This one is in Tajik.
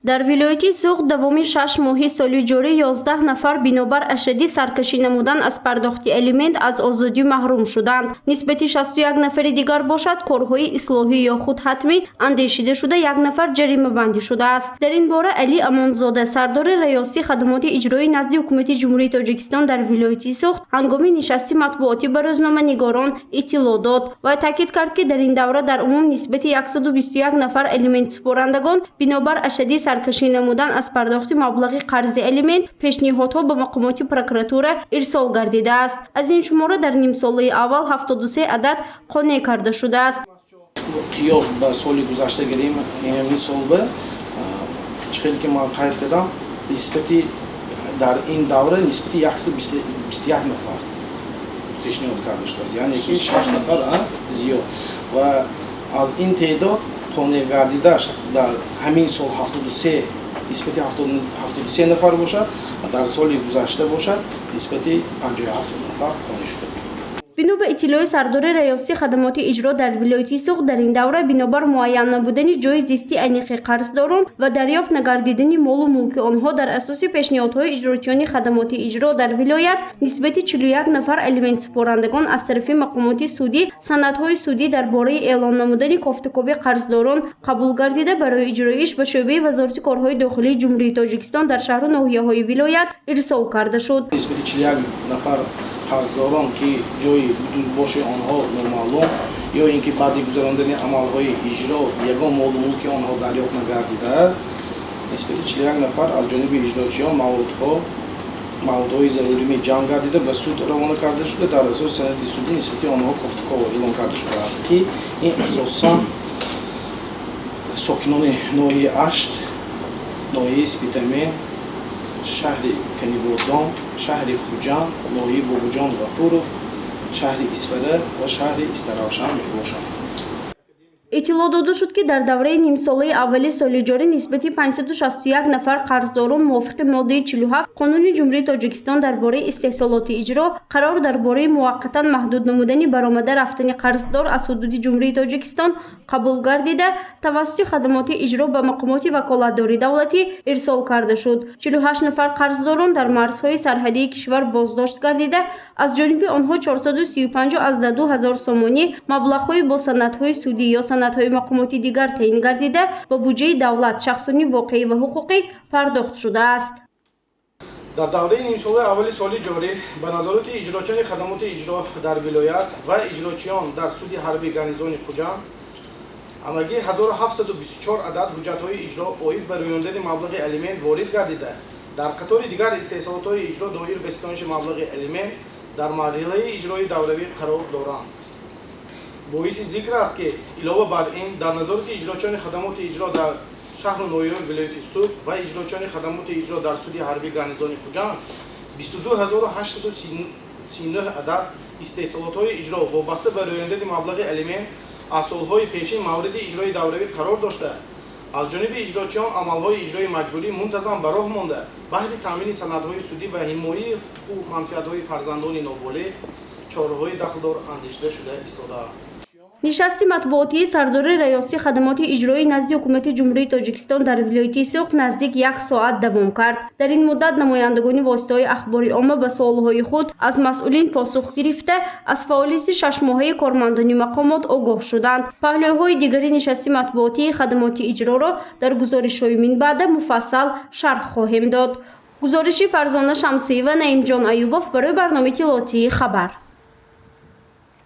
Дар вилояти Суғд давоми 6 моҳи соли ҷорӣ 11 нафар бинобар ашаддӣ саркашӣ намудан аз пардохти алимент аз озодӣ маҳрум шуданд. Нисбати 61 нафари дигар бошад, корҳои ислоҳӣ ё худ ҳатмӣ андешида шуда, як нафар ҷаримабандӣ шудааст. Дар ин бора Алӣ Амонзода, сардори Раёсати хадамоти иҷроӣ назди Ҳукумати Ҷумҳурии Тоҷикистон дар вилояти Суғд, ҳангоми нишасти матбуотӣ ба рӯзноманигорон иттилоъ дод ва таъкид кард, ки дар ин давра дар умум нисбати 121 нафар алиментсупорандагон бинобар ашаддӣ саркашӣ намудан аз пардохти маблағи қарзи алимент пешниҳодҳо ба мақомоти прокуратура ирсол гардидааст. Аз ин шумора дар нимсолаи аввал 73 адад қонеъ карда шудааст. Қиёс ба соли гузашта гирем, ин сол ба чӣ хеле ки ман қайд кардам, нисбати дар ин давра нисбати 121 нафар пешниҳод карда шудааст, яъне ки шаш нафар зиёд, ва аз ин теъдод қонеъ гардидааш дар ҳамин сол 73, нисбати 73 нафар бошад, дар соли гузашта бошад, нисбати 57 нафар қонеъ шуда буд. Бино ба иттилои сардори Раёсати хадамоти иҷро дар вилояти Суғд, дар ин давра бинобар муайян набудани ҷойи зисти аниқи қарздорон ва дарёфт нагардидани молу мулки онҳо, дар асоси пешниҳодҳои иҷрочиёни хадамоти иҷро дар вилоят нисбати 41 нафар алиментсупорандагон аз тарафи мақомоти судӣ санадҳои судӣ дар бораи эълон намудани кофтукоби қарздорон қабул гардида, барои иҷроиш ба шӯъбаи Вазорати корҳои дохилии Ҷумҳурии Тоҷикистон дар шаҳру ноҳияҳои вилоят ирсол карда шуд. Нисбати 41 нафар қарздорон, ки ҷои будубоши онҳо номаълум ё ин ки баъди гузарондани амалҳои иҷро ягон молу мулки онҳо дарёфт нагардидааст, нисбати 41 нафар аз ҷониби иҷрочиён маводҳои зарурӣ ҷамъ гардида, ба суд равона карда шуда, дар асоси санади судӣ нисбати онҳо кофтуков эълон карда шудааст, ки ин асосан сокинони ноҳияи Ашт, ноҳияи Спитамен, шаҳри Канибодом, шаҳри Хуҷанд, ноҳияи Бобоҷон Ғафуров, шаҳри Исфара ва шаҳри Истаравшан мебошанд. Иттилоъ дода шуд, ки дар давраи нимсолаи аввали соли ҷорӣ нисбати 561 нафар қарздорон мувофиқи моддаи 47 Қонуни Ҷумҳурии Тоҷикистон дар бораи истеҳсолоти иҷро қарор дар бораи муваққатан маҳдуд намудани баромада рафтани қарздор аз ҳудуди Ҷумҳурии Тоҷикистон қабул гардида, тавассути хадамоти иҷро ба мақомоти ваколатдори давлатӣ ирсол карда шуд. 48 нафар қарздорон дар марзҳои сарҳадии кишвар боздошт гардида, аз ҷониби онҳо 435,2 ҳазор сомонӣ маблағҳои бо санадҳои судӣ ё санадҳои мақомоти дигар таъин гардида, ба буҷаи давлат, шахсони воқеӣ ва ҳуқуқӣ пардохт шудааст. Дар давраи нимсолаи аввали соли ҷорӣ ба назорати иҷрочиёни хадамоти иҷро дар вилоят ва иҷрочиён дар суди ҳарбии гарнизони Хуҷанд ҳамагӣ 1724 адад ҳуҷҷатҳои иҷро оид ба рӯёндани маблағи алимент ворид гардида, дар қатори дигар истеҳсолотҳои иҷро доир ба ситониши маблағи алимент дар марҳилаи иҷрои давравӣ қарор доранд. Боиси зикр аст, ки илова бар ин дар назорати иҷрочиёни хадамоти иҷро дар шаҳру ноҳияҳои вилояти Суғд ва иҷрочиёни хадамоти иҷро дар суди ҳарбии гарнизони Хуҷанд 22 839 адад истеҳсолотҳои иҷро вобаста ба рӯёндани маблағи алимент аз солҳои пешин мавриди иҷрои давравӣ қарор дошта, аз ҷониби иҷрочиён амалҳои иҷрои маҷбурӣ мунтазам ба роҳ монда, баҳри таъмини санадҳои судӣ ва ҳимояи ҳуқуқу манфиатҳои фарзандони ноболиғ чораҳои дахлдор андешида шуда истодааст. Нишасти матбуотии сардори Раёсати хадамоти иҷроӣ назди Ҳукумати Ҷумҳурии Тоҷикистон дар вилояти Суғд наздик як соат давом кард. Дар ин муддат намояндагони воситаҳои ахбори омма ба суолҳои худ аз масъулин посух гирифта, аз фаъолияти шашмоҳаи кормандони мақомот огоҳ шуданд. Паҳлӯҳои дигари нишасти матбуотии хадамоти иҷроро дар гузоришҳои минбаъда муфассал шарҳ хоҳем дод. Гузориши Фарзона Шамсиева, Наимҷон Аюбов барои барномаи иттилоотии «Хабар».